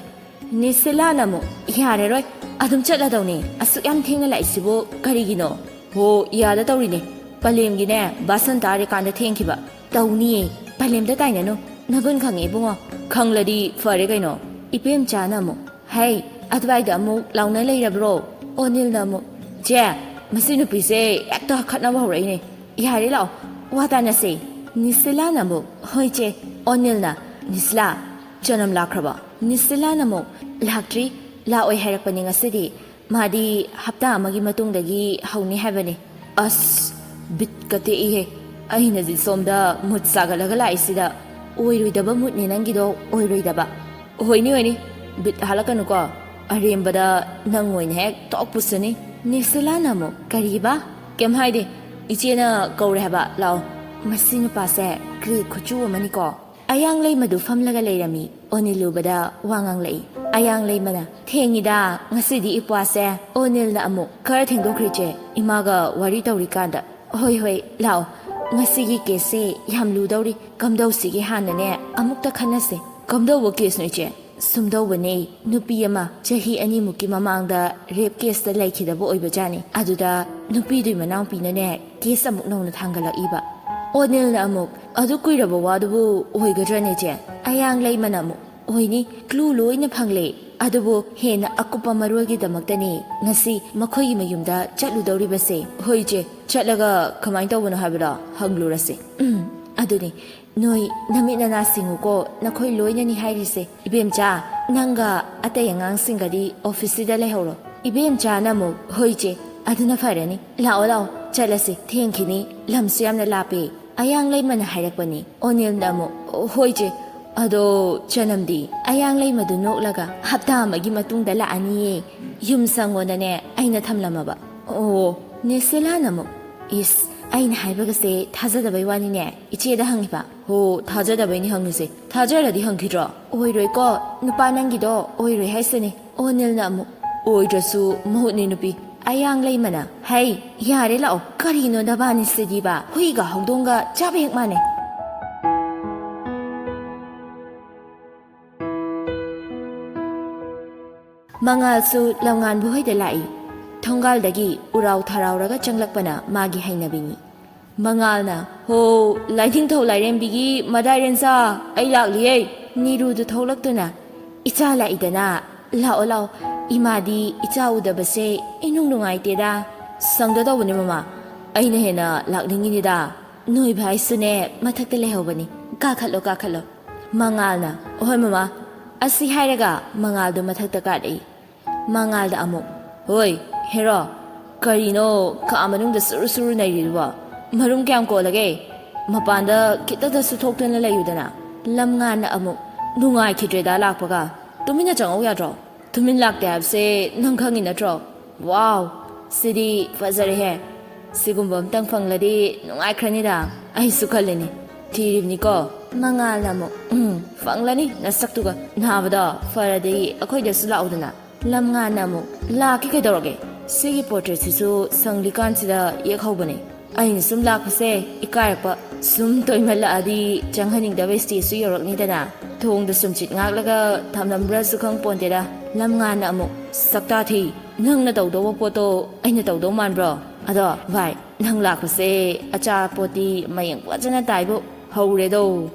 ꯅꯤꯁꯤꯂꯥꯅ ꯑꯃꯨꯛ, "ꯌꯥꯔꯔꯣꯏ, ꯑꯗꯨꯝ ꯆꯠꯂꯗꯧꯅꯦ꯫ ꯑꯁꯨꯛ ꯌꯥꯝ ꯊꯦꯡꯅ ꯂꯥꯛꯏꯁꯤꯕꯨ ꯀꯔꯤꯒꯤꯅꯣ?" "ꯍꯣ, ꯌꯥꯗ ꯇꯧꯔꯤꯅꯦ꯫ ꯄꯂꯦꯝꯒꯤꯅꯦ, ꯕꯥꯁꯟ ꯇꯥꯔꯤꯀꯥꯟꯗ ꯊꯦꯡꯈꯤꯕ꯫ ꯇꯧꯅꯤꯌꯦ, ꯄꯂꯦꯝꯗ ꯇꯥꯏꯅꯅꯨ꯫ ꯅꯒꯨꯟ ꯈꯪꯉꯦ ꯏꯕꯨꯡꯉꯣ꯫ ꯈꯪꯂꯗꯤ ꯐꯔꯦ ꯀꯩꯅꯣ꯫" ꯏꯕꯦꯝꯆꯥꯅ ꯑꯃꯨꯛ, "ꯍꯩ, ꯑꯗꯨꯋꯥꯏꯗ ꯑꯃꯨꯛ ꯂꯥꯎꯅ ꯂꯩꯔꯕ꯭ꯔꯣ?" ꯑꯣꯅꯤꯜꯅ ꯑꯃꯨꯛ, "ꯆꯦ, ꯃꯁꯤ ꯅꯨꯄꯤꯁꯦ ꯍꯦꯛꯇ ꯈꯠꯅꯕ ꯍꯧꯔꯛꯏꯅꯦ꯫ ꯌꯥꯔꯦ, ꯂꯥꯛꯑꯣ, ꯋꯥ ꯇꯥꯅꯁꯦ꯫" ꯅꯤꯁꯤꯂꯥꯅ ꯑꯃꯨꯛ, "ꯍꯣꯏ ꯆꯦ꯫" ꯑꯣꯅꯤꯜꯅ, "ꯅꯤꯁꯤꯂꯥ, ꯆꯅꯝ ꯂꯥꯛꯈ꯭ꯔꯕꯣ?" ꯅꯤꯁꯤꯂꯥꯅ ꯑꯃꯨꯛ, "ꯂꯥꯛꯇ꯭ꯔꯤ, ꯂꯥꯛꯑꯣꯏ ꯍꯥꯏꯔꯛꯄꯅꯤ ꯉꯁꯤꯗꯤ꯫ ꯃꯥꯗꯤ ꯍꯞꯇꯥ ꯑꯃꯒꯤ ꯃꯇꯨꯡꯗꯒꯤ ꯍꯧꯅꯤ ꯍꯥꯏꯕꯅꯤ꯫" ꯑꯁ, ꯕꯤꯠꯀ ꯇꯦꯛꯏꯍꯦ꯫ ꯑꯩꯅꯗꯤ ꯁꯣꯝꯗ ꯃꯨꯠ ꯁꯥꯒꯠꯂꯒ ꯂꯥꯛꯏꯁꯤꯗ꯫ ꯑꯣꯏꯔꯣꯏꯗꯕ ꯃꯨꯠꯅꯦ ꯅꯪꯒꯤꯗꯣ, ꯑꯣꯏꯔꯣꯏꯗꯕ꯫ ꯍꯣꯏꯅꯤ, ꯍꯣꯏꯅꯤ, ꯕꯤꯠ ꯍꯥꯜꯂꯛꯀꯅꯨꯀꯣ꯫ ꯑꯔꯦꯝꯕꯗ ꯅꯪ ꯑꯣꯏꯅ ꯍꯦꯛ ꯇꯣꯛ ꯄꯨꯁꯅꯤ꯫ ꯅꯤꯁꯤꯂꯥꯅ ꯑꯃꯨꯛ, "ꯀꯔꯤꯕ?" "ꯀꯩꯝ ꯍꯥꯏꯗꯦ꯫ ꯏꯆꯦꯅ ꯀꯧꯔꯦ ꯍꯥꯏꯕ, ꯂꯥꯛꯑꯣ꯫" ꯃꯁꯤ ꯅꯨꯄꯥꯁꯦ ꯀ꯭ꯔꯤ ꯈꯨꯠꯆꯨ ꯑꯃꯅꯤꯀꯣ꯫ ꯑꯌꯥꯡ ꯂꯩꯃꯗꯨ ꯐꯝꯂꯒ ꯂꯩꯔꯝꯃꯤ꯫ ꯑꯣꯅꯤꯜ ꯎꯕꯗ ꯋꯥ ꯉꯥꯡꯂꯛꯏ꯫ ꯑꯌꯥꯡ ꯂꯩꯃꯅ, "ꯊꯦꯡꯉꯤꯗ ꯉꯁꯤꯗꯤ ꯏꯄ꯭ꯋꯥꯁꯦ꯫" ꯑꯣꯅꯤꯜꯅ ꯑꯃꯨꯛ, "ꯈꯔ ꯊꯦꯡꯗꯣꯛꯈ꯭ꯔꯦ ꯆꯦ, ꯏꯃꯥꯒ ꯋꯥꯔꯤ ꯇꯧꯔꯤꯀꯥꯟꯗ꯫" "ꯍꯣꯏ, ꯍꯣꯏ, ꯂꯥꯛꯑꯣ꯫ ꯉꯁꯤꯒꯤ ꯀꯦꯁꯁꯦ ꯌꯥꯝ ꯂꯨꯗꯧꯔꯤ꯫ ꯀꯝꯗꯧꯁꯤꯒꯦ ꯍꯥꯟꯅꯅꯦ ꯑꯃꯨꯛꯇ ꯈꯟꯅꯁꯦ꯫" "ꯀꯝꯗꯧꯕ ꯀꯦꯁꯅꯣ ꯏꯆꯦ?" "ꯁꯨꯝꯗꯧꯕꯅꯦ, ꯅꯨꯄꯤ ꯑꯃ ꯆꯍꯤ ꯑꯅꯤꯃꯨꯛꯀꯤ ꯃꯃꯥꯡꯗ ꯔꯦꯞ ꯀꯦꯁꯇ ꯂꯩꯈꯤꯗꯕ ꯑꯣꯏꯕꯖꯥꯠꯅꯤ꯫ ꯑꯗꯨꯗ ꯅꯨꯄꯤꯗꯨꯒꯤ ꯃꯅꯥꯎꯄꯤꯅꯅꯦ ꯀꯦꯁ ꯑꯃꯨꯛ ꯅꯧꯅ ꯊꯥꯡꯒꯠꯂꯛꯏꯕ꯫" ꯑꯣꯅꯤꯜꯅ ꯑꯃꯨꯛ, "ꯑꯗꯨ ꯀꯨꯏꯔꯕ ꯋꯥꯗꯨꯕꯨ ꯑꯣꯏꯒꯗ꯭ꯔꯅꯦ ꯆꯦ?" ꯑꯌꯥꯡ ꯂꯩꯃꯅ ꯑꯃꯨꯛ, "ꯑꯣꯏꯅꯤ, ꯀ꯭ꯂꯨ ꯂꯣꯏꯅ ꯐꯪꯂꯦ꯫ ꯑꯗꯨꯕꯨ ꯍꯦꯟꯅ ꯑꯀꯨꯞꯄ ꯃꯔꯣꯜꯒꯤꯗꯃꯛꯇꯅꯦ ꯉꯁꯤ ꯃꯈꯣꯏꯒꯤ ꯃꯌꯨꯝꯗ ꯆꯠꯂꯨꯗꯧꯔꯤꯕꯁꯦ꯫" "ꯍꯣꯏ ꯏꯆꯦ, ꯆꯠꯂꯒ ꯀꯃꯥꯏꯅ ꯇꯧꯕꯅꯣ ꯍꯥꯏꯕꯗꯣ ꯍꯪꯂꯨꯔꯁꯦ꯫" "ꯎꯝ, ꯑꯗꯨꯅꯤ, ꯅꯣꯏ ꯅꯃꯤꯠ ꯅꯅꯥ ꯁꯤꯡꯉꯨꯀꯣ, ꯅꯈꯣꯏ ꯂꯣꯏꯅꯅꯤ ꯍꯥꯏꯔꯤꯁꯦ꯫ ꯏꯕꯦꯝꯆꯥ, ꯅꯪꯒ ꯑꯇꯩ ꯑꯉꯥꯡꯁꯤꯡꯒꯗꯤ ꯑꯣꯐꯤꯁꯁꯤꯗ ꯂꯩꯍꯧꯔꯣ꯫" ꯏꯕꯦꯝꯆꯥꯅ ꯑꯃꯨꯛ, "ꯍꯣꯏ ꯏꯆꯦ, ꯑꯗꯨꯅ ꯐꯔꯅꯤ꯫ ꯂꯥꯛꯑꯣ, ꯂꯥꯛꯑꯣ, ꯆꯠꯂꯁꯤ, ꯊꯦꯡꯈꯤꯅꯤ, ꯂꯝꯁꯨ ꯌꯥꯝꯅ ꯂꯥꯞꯄꯦ꯫" ꯑꯌꯥꯡ ꯂꯩꯃꯅ ꯍꯥꯏꯔꯛꯄꯅꯤ꯫ ꯑꯣꯅꯤꯜꯅ ꯑꯃꯨꯛ, "ꯍꯣꯏ ꯏꯆꯦ, ꯑꯗꯣ ꯆꯅꯝꯗꯤ?" ꯑꯌꯥꯡ ꯂꯩꯃꯗꯨ ꯅꯣꯛꯂꯒ, "ꯍꯞꯇꯥ ꯑꯃꯒꯤ ꯃꯇꯨꯡꯗ ꯂꯥꯛꯑꯅꯤꯌꯦ꯫ ꯌꯨꯝ ꯁꯪꯉꯣꯅꯅꯦ ꯑꯩꯅ ꯊꯝꯂꯝꯃꯕ꯫" "ꯑꯣ꯫" ꯅꯦꯁꯦꯂꯥꯅ ꯑꯃꯨꯛ, "ꯏꯁ, ꯑꯩꯅ ꯍꯥꯏꯕꯒꯁꯦ ꯊꯥꯖꯗꯕꯩ ꯋꯥꯅꯤꯅꯦ, ꯏꯆꯦꯗ ꯍꯪꯉꯤꯕ?" "ꯍꯣ, ꯊꯥꯖꯗꯕꯩꯅꯤ ꯍꯪꯉꯤꯁꯦ꯫ ꯊꯥꯖꯔꯗꯤ ꯍꯪꯈꯤꯗ꯭ꯔꯣ?" "ꯑꯣꯏꯔꯣꯏꯀꯣ, ꯅꯨꯄꯥ ꯅꯪꯒꯤꯗꯣ ꯑꯣꯏꯔꯣꯏ ꯍꯥꯏꯁꯤꯅꯦ꯫" ꯑꯣꯅꯤꯜꯅ ꯑꯃꯨꯛ, "ꯑꯣꯏꯗ꯭ꯔꯁꯨ ꯃꯍꯨꯠꯅꯤ ꯅꯨꯄꯤ꯫" ꯑꯌꯥꯡ ꯂꯩꯃꯅ, "ꯍꯩ, ꯌꯥꯔꯦ ꯂꯥꯛꯑꯣ, ꯀꯔꯤꯅꯣ ꯅꯕꯥꯅꯤꯁꯤꯗꯤꯕ? ꯍꯨꯏꯒ ꯍꯧꯗꯣꯡꯒ ꯆꯥꯕ ꯍꯦꯛ ꯃꯥꯟꯅꯩ꯫" ꯃꯉꯥꯜꯁꯨ ꯂꯝꯉꯥꯟꯕ ꯍꯣꯏꯗ ꯂꯥꯛꯏ꯫ ꯊꯣꯡꯒꯥꯜꯗꯒꯤ ꯎꯔꯥꯎ ꯊꯔꯥꯎꯔꯒ ꯆꯪꯂꯛꯄꯅ ꯃꯥꯒꯤ ꯍꯩꯅꯕꯤꯅꯤ꯫ ꯃꯉꯥꯜꯅ, "ꯍꯣ, ꯂꯥꯏꯅꯤꯡꯊꯧ ꯂꯥꯏꯔꯦꯝꯕꯤꯒꯤ ꯃꯗꯥꯏꯔꯦꯟꯆꯥ, ꯑꯩ ꯂꯥꯛꯂꯤꯌꯦ!" ꯅꯤꯔꯨꯗꯨ ꯊꯣꯛꯂꯛꯇꯨꯅ, "ꯏꯆꯥ ꯂꯥꯛꯏꯗꯅ, ꯂꯥꯛꯑꯣ, ꯂꯥꯛꯑꯣ꯫ ꯏꯃꯥꯗꯤ ꯏꯆꯥ ꯎꯗꯕꯁꯦ ꯏꯅꯨꯡ ꯅꯨꯡꯉꯥꯏꯇꯦꯗ꯫ ꯁꯪꯗ ꯇꯧꯕꯅꯦ ꯃꯃꯥ, ꯑꯩꯅ ꯍꯦꯟꯅ ꯂꯥꯛꯅꯤꯡꯉꯤꯅꯤꯗ꯫ ꯅꯣꯏ ꯚꯥꯏꯁꯨꯅꯦ ꯃꯊꯛꯇ ꯂꯩꯍꯧꯕꯅꯤ꯫ ꯀꯥꯈꯠꯂꯣ, ꯀꯥꯈꯠꯂꯣ꯫" ꯃꯉꯥꯜꯅ, "ꯍꯣꯏ ꯃꯃꯥ꯫" ꯑꯁꯤ ꯍꯥꯏꯔꯒ ꯃꯉꯥꯜꯗꯨ ꯃꯊꯛꯇ ꯀꯥꯔꯛꯏ꯫ ꯃꯉꯥꯜꯗ ꯑꯃꯨꯛ, "ꯍꯣꯏ, ꯍꯦꯔꯣ, ꯀꯔꯤꯅꯣ ꯀꯥ ꯃꯅꯨꯡꯗ ꯁꯨꯔꯨ ꯁꯨꯔꯨ ꯅꯩꯔꯤꯗꯨꯕꯣ? ꯃꯔꯨꯝ ꯀꯌꯥꯝ ꯀꯣꯜꯂꯒꯦ? ꯃꯄꯥꯟꯗ ꯈꯤꯇꯗꯁꯨ ꯊꯣꯛꯇꯨꯅ ꯂꯩꯌꯨꯗꯅ꯫" ꯂꯝꯉꯥꯟꯅ ꯑꯃꯨꯛ, "ꯅꯨꯡꯉꯥꯏꯈꯤꯗ꯭ꯔꯦꯗ ꯂꯥꯛꯄꯒ꯫ ꯇꯨꯃꯤꯟꯅ ꯆꯪꯉꯧ ꯌꯥꯗ꯭ꯔꯣ? ꯇꯨꯃꯤꯟ ꯂꯥꯛꯇꯦ ꯍꯥꯏꯕꯁꯦ ꯅꯪ ꯈꯪꯉꯤ ꯅꯠꯇ꯭ꯔꯣ? ꯋꯥꯎ, ꯁꯤꯗꯤ ꯐꯖꯔꯦꯍꯦ꯫ ꯁꯤꯒꯨꯝꯕ ꯑꯝꯇꯪ ꯐꯪꯂꯗꯤ ꯅꯨꯡꯉꯥꯏꯈ꯭ꯔꯅꯤꯗ꯫ ꯑꯩꯁꯨ ꯈꯜꯂꯤꯅꯤ, ꯊꯤꯔꯤꯕꯅꯤꯀꯣ꯫" ꯃꯉꯥꯜꯅ ꯑꯃꯨꯛ, "ꯎꯝ, ꯐꯪꯂꯅꯤ ꯅꯁꯛꯇꯨꯒ꯫ ꯅꯥꯕꯗꯣ ꯐꯔꯗꯤ ꯑꯩꯈꯣꯏꯗꯁꯨ ꯂꯥꯛꯎꯗꯅ꯫" ꯂꯝꯉꯥꯟꯅ ꯑꯃꯨꯛ, "ꯂꯥꯛꯀꯦ ꯀꯩꯗꯧꯔꯒꯦ? ꯁꯤꯒꯤ ꯄꯣꯔꯇ꯭ꯔꯦꯠꯁꯤꯁꯨ ꯁꯪꯂꯤꯀꯥꯟꯁꯤꯗ ꯌꯦꯛꯍꯧꯕꯅꯦ꯫ ꯑꯩꯅ ꯁꯨꯝ ꯂꯥꯛꯄꯁꯦ ꯏꯀꯥꯏꯔꯛꯄ꯫ ꯁꯨꯝ ꯇꯣꯏꯃꯜꯂꯛꯑꯗꯤ ꯆꯪꯍꯟꯅꯤꯡꯗꯕ ꯁ꯭ꯇꯦꯖꯁꯨ ꯌꯧꯔꯛꯅꯤꯗꯅ꯫ ꯊꯣꯡꯗ ꯁꯨꯝꯆꯤꯠ ꯉꯥꯛꯂꯒ ꯊꯝꯂꯝꯕ꯭ꯔꯥꯁꯨ ꯈꯪ ꯄꯣꯟꯇꯦꯗ꯫" ꯂꯝꯉꯥꯟꯅ ꯑꯃꯨꯛ, "ꯁꯛꯇꯥ ꯊꯤ, ꯅꯪꯅ ꯇꯧꯗꯧꯕ ꯄꯣꯠꯇꯣ ꯑꯩꯅ ꯇꯧꯗꯧ ꯃꯥꯟꯕ꯭ꯔꯣ? ꯑꯗꯣ ꯚꯥꯏ, ꯅꯪ ꯂꯥꯛꯄꯁꯦ ꯑꯆꯥꯄꯣꯠꯇꯤ ꯃꯌꯦꯡ ꯐꯖꯅ ꯇꯥꯏꯕꯨ꯫ ꯍꯧꯔꯦꯗꯣ꯫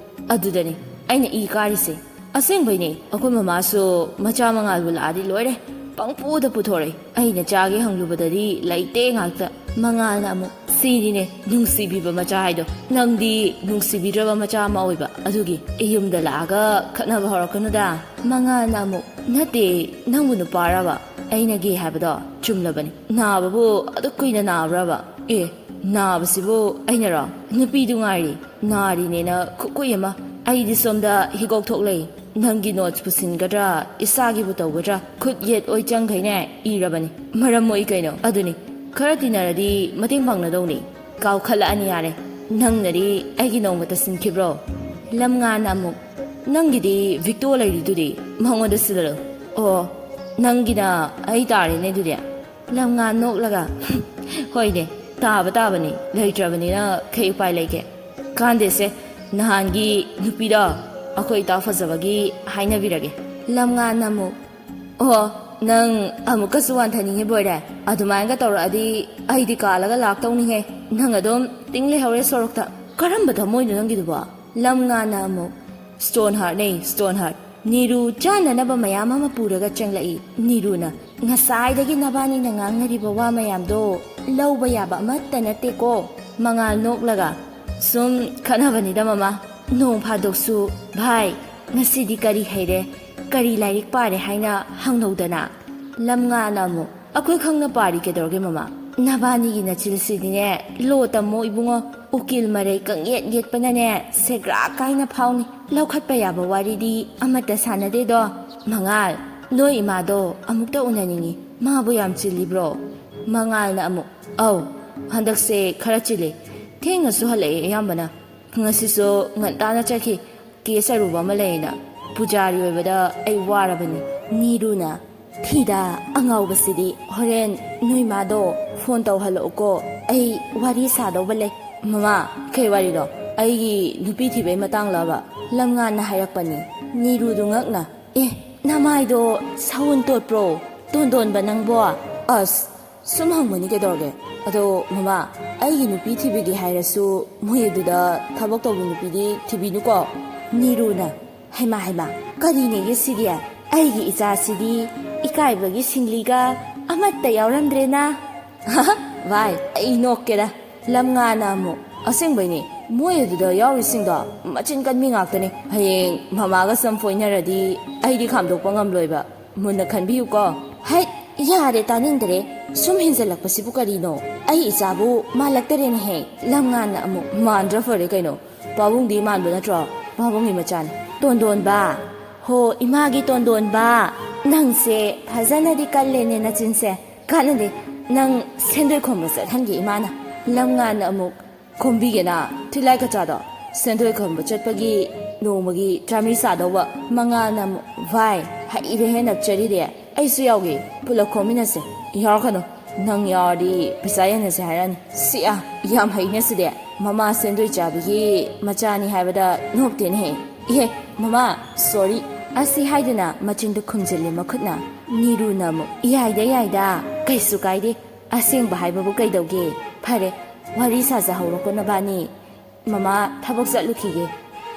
ꯑꯗꯨꯗꯅꯤ ꯑꯩꯅ ꯏ ꯀꯥꯔꯤꯁꯦ꯫ ꯑꯁꯦꯡꯕꯩꯅꯦ, ꯑꯩꯈꯣꯏ ꯃꯃꯥꯁꯨ ꯃꯆꯥ ꯃꯉꯥꯜꯕꯨ ꯂꯥꯛꯑꯗꯤ ꯂꯣꯏꯔꯦ, ꯄꯪꯄꯨꯗ ꯄꯨꯊꯣꯔꯛꯏ꯫ ꯑꯩꯅ ꯆꯥꯒꯦ ꯍꯪꯂꯨꯕꯗꯗꯤ ꯂꯩꯇꯦ ꯉꯥꯛꯇ꯫" ꯃꯉꯥꯜꯅ ꯑꯃꯨꯛ, "ꯁꯤꯅꯤꯅꯦ ꯅꯨꯡꯁꯤꯕꯤꯕ ꯃꯆꯥ ꯍꯥꯏꯗꯣ꯫ ꯅꯪꯗꯤ ꯅꯨꯡꯁꯤꯕꯤꯗ꯭ꯔꯕ ꯃꯆꯥ ꯑꯃ ꯑꯣꯏꯕ, ꯑꯗꯨꯒꯤ ꯌꯨꯝꯗ ꯂꯥꯛꯑꯒ ꯈꯠꯅꯕ ꯍꯧꯔꯛꯀꯅꯨꯗ꯫" ꯃꯉꯥꯜꯅ ꯑꯃꯨꯛ, "ꯅꯠꯇꯦ, ꯅꯪꯕꯨ ꯅꯨꯄꯥꯔꯕ? ꯑꯩꯅ ꯒꯦ ꯍꯥꯏꯕꯗꯣ ꯆꯨꯝꯂꯕꯅꯤ꯫ ꯅꯥꯕꯕꯨ ꯑꯗꯨꯛ ꯀꯨꯏꯅ ꯅꯥꯕ꯭ꯔꯕ? ꯑꯦ, ꯅꯥꯕꯁꯤꯕꯨ ꯑꯩꯅꯔꯣ? ꯅꯨꯄꯤꯗꯨ ꯉꯥꯏꯔꯤ꯫ ꯅꯥꯔꯤꯅꯦꯅ ꯈꯨꯀꯨꯏ ꯑꯃ꯫ ꯑꯩꯗꯤ ꯁꯣꯝꯗ ꯍꯤꯒꯣꯛ ꯊꯣꯛꯂꯩ꯫ ꯅꯪꯒꯤ ꯅꯣꯠꯁ ꯄꯨꯁꯤꯟꯒꯗ꯭ꯔꯥ, ꯏꯁꯥꯒꯤꯕꯨ ꯇꯧꯒꯗ꯭ꯔꯥ, ꯈꯨꯠ ꯌꯦꯠ ꯑꯣꯏ ꯆꯪꯈꯩꯅꯦ ꯏꯔꯕꯅꯤ꯫ ꯃꯔꯝ ꯃꯣꯛꯏ ꯀꯩꯅꯣ꯫ ꯑꯗꯨꯅꯤ, ꯈꯔ ꯇꯤꯟꯅꯔꯗꯤ ꯃꯇꯦꯡ ꯄꯥꯡꯅꯗꯧꯅꯤ꯫ ꯀꯥꯎꯈꯠꯂꯛꯑꯅꯤ ꯌꯥꯔꯦ꯫ ꯅꯪꯅꯗꯤ ꯑꯩꯒꯤ ꯅꯣꯡꯃꯇ ꯁꯤꯟꯈꯤꯕ꯭ꯔꯣ?" ꯂꯝꯉꯥꯟꯅ ꯑꯃꯨꯛ, "ꯅꯪꯒꯤꯗꯤ ꯚꯤꯛꯇꯣ ꯂꯩꯔꯤꯗꯨꯗꯤ, ꯃꯉꯣꯟꯗ ꯁꯤꯜꯂꯣ꯫" "ꯑꯣ, ꯅꯪꯒꯤꯅ ꯑꯩ ꯇꯥꯔꯦꯅꯦ ꯑꯗꯨꯗꯤ?" ꯂꯝꯉꯥꯟ ꯅꯣꯛꯂꯒ, "ꯍꯣꯏꯅꯦ, ꯇꯥꯕ ꯇꯥꯕꯅꯤ, ꯂꯩꯇ꯭ꯔꯕꯅꯤꯅ ꯀꯩ ꯎꯄꯥꯏ ꯂꯩꯒꯦ? ꯀꯥꯟꯗꯦꯁꯦ, ꯅꯍꯥꯟꯒꯤ ꯅꯨꯄꯤꯗꯣ ꯑꯩꯈꯣꯏ ꯏꯇꯥꯎ ꯐꯖꯕꯒꯤ ꯍꯥꯏꯅꯕꯤꯔꯒꯦ꯫" ꯂꯝꯉꯥꯟꯅ ꯑꯃꯨꯛ, "ꯑꯣ, ꯅꯪ ꯑꯃꯨꯛꯀꯁꯨ ꯋꯥꯟꯊꯅꯤꯡꯉꯦ ꯕꯣꯏꯔꯦ꯫ ꯑꯗꯨꯃꯥꯏꯅꯒ ꯇꯧꯔꯛꯑꯗꯤ ꯑꯩꯗꯤ ꯀꯥꯜꯂꯒ ꯂꯥꯛꯇꯧꯅꯤꯍꯦ꯫ ꯅꯪ ꯑꯗꯨꯝ ꯇꯤꯡ ꯂꯩꯍꯧꯔꯦ ꯁꯣꯔꯣꯛꯇ꯫ ꯀꯔꯝꯕ ꯊꯃꯣꯏꯅꯣ ꯅꯪꯒꯤꯗꯨꯕꯣ? ꯂꯝꯉꯥꯟꯅ ꯑꯃꯨꯛ, "ꯁ꯭ꯇꯣꯟ ꯍꯥꯔꯠꯅꯦ, ꯁ꯭ꯇꯣꯟ ꯍꯥꯔꯠ꯫ ꯅꯤꯔꯨ ꯆꯥꯅꯅꯕ ꯃꯌꯥꯝ ꯑꯃ ꯄꯨꯔꯒ ꯆꯪꯂꯛꯏ꯫ ꯅꯤꯔꯨꯅ ꯉꯁꯥꯏꯗꯒꯤ ꯅꯕꯥꯅꯤꯅ ꯉꯥꯡꯅꯔꯤꯕ ꯋꯥ ꯃꯌꯥꯝꯗꯣ ꯂꯧꯕ ꯌꯥꯕ ꯑꯃꯠꯇ ꯅꯠꯇꯦꯀꯣ"꯫ ꯃꯉꯥꯜ ꯅꯣꯛꯂꯒ, "ꯁꯨꯝ ꯈꯟꯅꯕꯅꯤꯗ ꯃꯃꯥ꯫ ꯅꯣꯡ ꯐꯥꯗꯣꯛꯁꯨ, 'ꯚꯥꯏ, ꯉꯁꯤꯗꯤ ꯀꯔꯤ ꯍꯩꯔꯦ, ꯀꯔꯤ ꯂꯥꯏꯔꯤꯛ ꯄꯥꯔꯦ?' ꯍꯥꯏꯅ ꯍꯪꯅꯧꯗꯅ"꯫ ꯂꯝꯉꯥꯟꯅ ꯑꯃꯨꯛ, "ꯑꯩꯈꯣꯏ ꯈꯪꯅ ꯄꯥꯔꯤ ꯀꯩꯗꯧꯔꯒꯦ ꯃꯃꯥ? ꯅꯕꯥꯅꯤꯒꯤ ꯅꯆꯤꯜꯁꯤꯗꯤꯅꯦ, ꯂꯣ ꯇꯝꯃꯣ ꯏꯕꯨꯡꯉꯣ꯫ ꯎꯀꯤꯜ ꯃꯔꯩ ꯀꯪꯌꯦꯠ ꯌꯦꯠꯄꯅꯅꯦ, ꯁꯦꯒ꯭ꯔꯥꯛ ꯀꯥꯏꯅ ꯐꯥꯎꯅꯤ꯫ ꯂꯧꯈꯠꯄ ꯌꯥꯕ ꯋꯥꯔꯤꯗꯤ ꯑꯃꯠꯇ ꯁꯥꯟꯅꯗꯦꯗꯣ꯫ ꯃꯉꯥꯜ, ꯅꯣꯏ ꯏꯃꯥꯗꯣ ꯑꯃꯨꯛꯇ ꯎꯅꯅꯤꯡꯉꯤ꯫ ꯃꯥꯕꯨ ꯌꯥꯝ ꯆꯤꯜꯂꯤꯕ꯭ꯔꯣ?" ꯃꯉꯥꯜꯅ ꯑꯃꯨꯛ, "ꯑꯧ, ꯍꯟꯗꯛꯁꯦ ꯈꯔ ꯆꯤꯜꯂꯤ꯫ ꯊꯦꯡꯅꯁꯨ ꯍꯜꯂꯛꯑꯦ ꯑꯌꯥꯝꯕꯅ꯫ ꯉꯁꯤꯁꯨ ꯉꯟꯇꯥꯅ ꯆꯠꯈꯤ꯫ ꯀꯦꯁ ꯑꯔꯨꯕ ꯑꯃ ꯂꯩꯌꯦꯅ꯫ ꯄꯨꯖꯥꯔꯤ ꯑꯣꯏꯕꯗ ꯑꯩ ꯋꯥꯔꯕꯅꯤ"꯫ ꯅꯤꯔꯨꯅ, "ꯐꯤꯗꯥ ꯑꯉꯥꯎꯕꯁꯤꯗꯤ, ꯍꯣꯔꯦꯟ ꯅꯣꯏ ꯃꯥꯗꯣ ꯐꯣꯟ ꯇꯧꯍꯜꯂꯛꯎꯀꯣ, ꯑꯩ ꯋꯥꯔꯤ ꯁꯥꯗꯧꯕ ꯂꯩ"꯫ "ꯃꯃꯥ, ꯀꯩ ꯋꯥꯔꯤꯅꯣ? ꯑꯩꯒꯤ ꯅꯨꯄꯤ ꯊꯤꯕꯩ ꯃꯇꯥꯡꯂꯕ?" ꯂꯝꯉꯥꯟꯅ ꯍꯥꯏꯔꯛꯄꯅꯤ꯫ ꯅꯤꯔꯨꯗꯨ ꯉꯛꯅ, "ꯑꯦ, ꯅꯃꯥꯏꯗꯣ ꯁꯎꯟ ꯇꯣꯠꯄ꯭ꯔꯣ, ꯇꯣꯟꯗꯣꯟꯕ ꯅꯪꯕꯣ? ꯑꯁ, ꯁꯨꯝ ꯍꯪꯕꯅꯤ ꯀꯩꯗꯧꯔꯒꯦ꯫ ꯑꯗꯣ ꯃꯃꯥ, ꯑꯩꯒꯤ ꯅꯨꯄꯤ ꯊꯤꯕꯤꯒꯦ ꯍꯥꯏꯔꯁꯨ ꯃꯣꯏ ꯑꯗꯨꯗ ꯊꯕꯛ ꯇꯧꯕ ꯅꯨꯄꯤꯗꯤ ꯊꯤꯕꯤꯅꯨꯀꯣ"꯫ ꯅꯤꯔꯨꯅ, "ꯍꯩꯃꯥ, ꯍꯩꯃꯥ, ꯀꯔꯤꯅꯦꯒꯦ ꯁꯤꯗꯤ? ꯑꯩꯒꯤ ꯏꯆꯥꯁꯤꯗꯤ ꯏꯀꯥꯏꯕꯒꯤ ꯁꯤꯡꯂꯤꯒ ꯑꯃꯠꯇ ꯌꯥꯎꯔꯝꯗ꯭ꯔꯦꯅ"꯫ "ꯚꯥꯏ, ꯑꯩ ꯅꯣꯛꯀꯦꯗ"꯫ ꯂꯝꯉꯥꯟꯅ ꯑꯃꯨꯛ, "ꯑꯁꯦꯡꯕꯩꯅꯦ, ꯃꯣꯏ ꯑꯗꯨꯗ ꯌꯥꯎꯔꯤꯁꯤꯡꯗꯣ ꯃꯆꯤꯟ ꯀꯟꯕꯤ ꯉꯥꯛꯇꯅꯦ꯫ ꯍꯌꯦꯡ ꯃꯃꯥꯒ ꯁꯝ ꯐꯣꯏꯅꯔꯗꯤ ꯑꯩꯗꯤ ꯈꯥꯝꯗꯣꯛꯄ ꯉꯝꯂꯣꯏꯕ꯫ ꯃꯨꯟꯅ ꯈꯟꯕꯤꯌꯨꯀꯣ"꯫ "ꯍꯩꯠ, ꯌꯥꯔꯦ, ꯇꯥꯅꯤꯡꯗ꯭ꯔꯦ꯫ ꯁꯨꯝ ꯍꯦꯟꯖꯜꯂꯛꯄꯁꯤꯕꯨ ꯀꯔꯤꯅꯣ? ꯑꯩ ꯏꯆꯥꯕꯨ ꯃꯥꯜꯂꯛꯇꯔꯦꯅꯦꯍꯦ"꯫ ꯂꯝꯉꯥꯟꯅ ꯑꯃꯨꯛ, "ꯃꯥꯟꯗ꯭ꯔ ꯐꯔꯦ ꯀꯩꯅꯣ꯫ ꯄꯥꯕꯨꯡꯗꯤ ꯃꯥꯟꯕ ꯅꯠꯇ꯭ꯔꯣ? ꯄꯥꯕꯨꯡꯒꯤ ꯃꯆꯥꯅꯤ꯫ ꯇꯣꯟꯗꯣꯟꯕ! ꯍꯣ, ꯏꯃꯥꯒꯤ ꯇꯣꯟꯗꯣꯟꯕ! ꯅꯪꯁꯦ ꯐꯖꯅꯗꯤ ꯀꯜꯂꯦꯅꯦ ꯅꯆꯤꯟꯁꯦ꯫ ꯀꯥꯟꯅꯗꯦ, ꯅꯪ ꯁꯦꯟꯗꯣꯏ ꯈꯣꯝꯕ ꯆꯠꯍꯟꯒꯦ ꯏꯃꯥꯅ"꯫ ꯂꯝꯉꯥꯟꯅ ꯑꯃꯨꯛ, "ꯈꯣꯝꯕꯤꯒꯦꯅ ꯊꯤꯂꯥꯏ ꯀꯆꯥꯗꯣ? ꯁꯦꯟꯗꯣꯏ ꯈꯣꯝꯕ ꯆꯠꯄꯒꯤ ꯅꯣꯡꯃꯒꯤ ꯆꯥꯃꯔꯤ ꯆꯥꯗꯧꯕ"꯫ ꯃꯉꯥꯜꯅ ꯑꯃꯨꯛ, "ꯚꯥꯏ, ꯍꯩꯔꯦꯍꯦ ꯅꯞꯆꯔꯤꯗꯤ꯫ ꯑꯩꯁꯨ ꯌꯥꯎꯒꯦ, ꯄꯨꯂꯞ ꯈꯣꯝꯃꯤꯟꯅꯁꯦ"꯫ "ꯌꯥꯎꯔꯛꯀꯅꯨ, ꯅꯪ ꯌꯥꯎꯔꯗꯤ ꯄꯩꯁꯥ ꯌꯦꯟꯅꯁꯦ ꯍꯥꯏꯔꯛꯑꯅꯤ"꯫ "ꯁꯤꯌꯥ, ꯌꯥꯝ ꯍꯩꯅꯦ ꯁꯤꯗꯤ꯫ ꯃꯃꯥ ꯁꯦꯟꯗꯣꯏ ꯆꯥꯕꯤꯒꯤ ꯃꯆꯥꯅꯤ ꯍꯥꯏꯕꯗ ꯅꯣꯞꯇꯦꯅꯦꯍꯦ꯫ ꯏꯍꯦ, ꯃꯃꯥ, ꯁꯣꯔꯤ"꯫ ꯑꯁꯤ ꯍꯥꯏꯗꯨꯅ ꯃꯆꯤꯟꯗꯨ ꯈꯨꯝꯖꯤꯜꯂꯤ ꯃꯈꯨꯠꯅ꯫ ꯅꯤꯔꯨꯅ ꯑꯃꯨꯛ, "ꯌꯥꯏꯗ, ꯌꯥꯏꯗ, ꯀꯩꯁꯨ ꯀꯥꯏꯗꯦ꯫ ꯑꯁꯦꯡꯕ ꯍꯥꯏꯕꯕꯨ ꯀꯩꯗꯧꯒꯦ? ꯐꯔꯦ, ꯋꯥꯔꯤ ꯁꯥꯖꯍꯧꯔꯣꯀꯣ ꯅꯕꯥꯅꯤ꯫ ꯃꯃꯥ ꯊꯕꯛ ꯆꯠꯂꯨꯈꯤꯒꯦ꯫"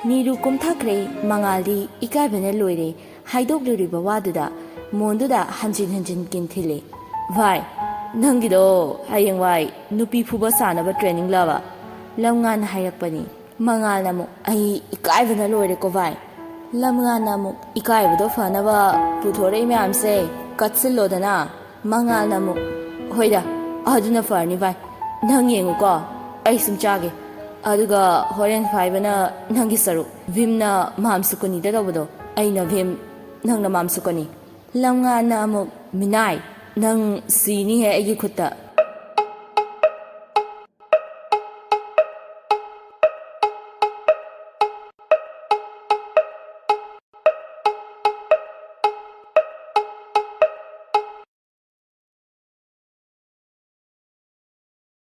ꯅꯤꯔꯨ ꯀꯨꯝꯊꯈ꯭ꯔꯦ꯫ ꯃꯉꯥꯜꯗꯤ ꯏꯀꯥꯏꯕꯅ ꯂꯣꯏꯔꯦ꯫ ꯍꯥꯏꯗꯣꯛꯂꯨꯔꯤꯕ ꯋꯥꯗꯨꯗ ꯃꯣꯟꯗꯨꯗ ꯍꯟꯖꯤꯟ ꯍꯟꯖꯤꯟ ꯀꯤꯟ ꯊꯤꯜꯂꯦ꯫ "ꯚꯥꯏ, ꯅꯪꯒꯤꯗꯣ ꯍꯌꯦꯡꯋꯥꯏ ꯅꯨꯄꯤ ꯐꯨꯕ ꯁꯥꯅꯕ training ꯂꯕ?" ꯂꯝꯉꯥꯟꯅ ꯍꯥꯏꯔꯛꯄꯅꯤ꯫ ꯃꯉꯥꯜꯅ ꯑꯃꯨꯛ, "ꯑꯩ ꯏꯀꯥꯏꯕꯅ ꯂꯣꯏꯔꯦꯀꯣ ꯚꯥꯏ꯫" ꯂꯝꯉꯥꯟꯅ ꯑꯃꯨꯛ, "ꯏꯀꯥꯏꯕꯗꯣ ꯐꯅꯕ ꯄꯨꯊꯣꯔꯛꯏ ꯃꯌꯥꯝꯁꯦ ꯀꯠꯁꯤꯜꯂꯣꯗꯅ꯫" ꯃꯉꯥꯜꯅ ꯑꯃꯨꯛ, "ꯍꯣꯏꯗ, ꯑꯗꯨꯅ ꯐꯔꯅꯤ ꯚꯥꯏ꯫ ꯅꯪ ꯌꯦꯡꯉꯨꯀꯣ, ꯑꯩ ꯁꯨꯝ ꯆꯥꯒꯦ꯫ ꯑꯗꯨꯒ ꯍꯣꯔꯦꯟ ꯐꯥꯏꯕꯅ ꯅꯪꯒꯤ ꯁꯔꯨꯛ, ꯚꯤꯝꯅ ꯃꯥꯝ ꯁꯨꯀꯅꯤꯗ ꯇꯧꯕꯗꯣ, ꯑꯩꯅ ꯚꯤꯝ, ꯅꯪꯅ ꯃꯥꯝ ꯁꯨꯀꯅꯤ꯫" ꯂꯝꯉꯥꯟꯅ ꯑꯃꯨꯛ, "ꯃꯤꯅꯥꯏ, ꯅꯪ ꯁꯤꯅꯤꯍꯦ ꯑꯩꯒꯤ ꯈꯨꯠꯇ꯫